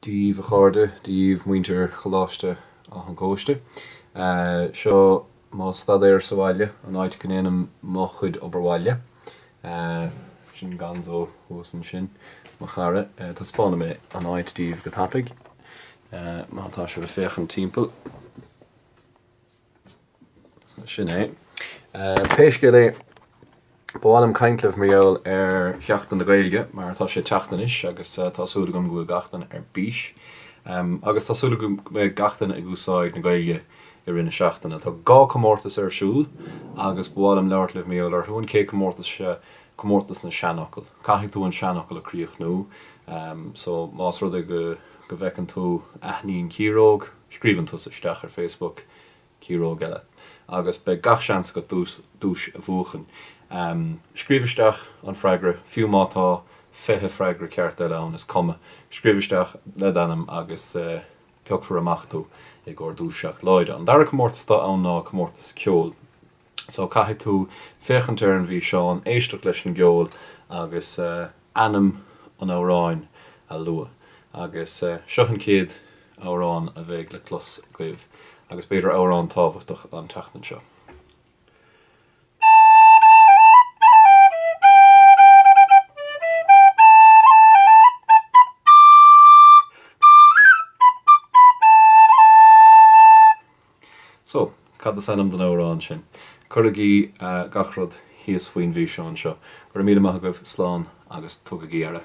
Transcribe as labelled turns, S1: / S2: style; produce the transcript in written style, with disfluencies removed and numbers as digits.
S1: Dia dhaoibh a chairde, Dia dhaoibh muintir Choláiste Áth an Chóiste. Seo mo staidéar sa bhaile, an áit go ndéanaim mo chuid obair bhaile. Sin Gonzo thuas ansin, mo chara. Taispeánfaidh mé an áit daoibh go tapaidh, má tá sibh ag féachaint timpeall. Sin é. Pé scéal é, ba mhaith liom caint libh mar gheall ar Sheachtain na Gaeilge mar tá sé ag teacht anois agus tá súil agam go bhfuil gach duine ar bís. Agus tá súil agam go mbeidh gach duine ag úsáid na Gaeilge i rith na seachtaine. Tá 2 comórtas ar siúl agus ba mhaith liom labhairt libh mar gheall orthu. An chéad comórtas seo comórtas na seanfhocal. Caithfidh tú an seanfhocal a críochnú. So más rud é go bhfeiceann tú aithníonn ciaróg, Scríobhann tusa isteach ar Facebook ciaróg eile agus beidh gach seans agat duais a bhuachan. Scríobh isteach an freagra, fiú má tá 20 freagra ceart eile ann, is cuma. Scríobh isteach le d'ainm agus piocfar amach tú i gcomhair duais seacláide. An dara comórtas atá ann ná comórtas ceoil. So caithfidh tú féachaint ar an bhfíseán, éisteacht leis an gceol agus ainm an amhráin a lua. Agus seo an chéad amhrán a bheidh le clos agaibh agus b'fhéidir amhrán tábhachtach an tseachtain seo. So, cad is ainm don amhrán sin? Cuirigí gach rud thíos faoin bhfíseán seo. Go raibh míle maith agaibh, slán agus tugaigí aire.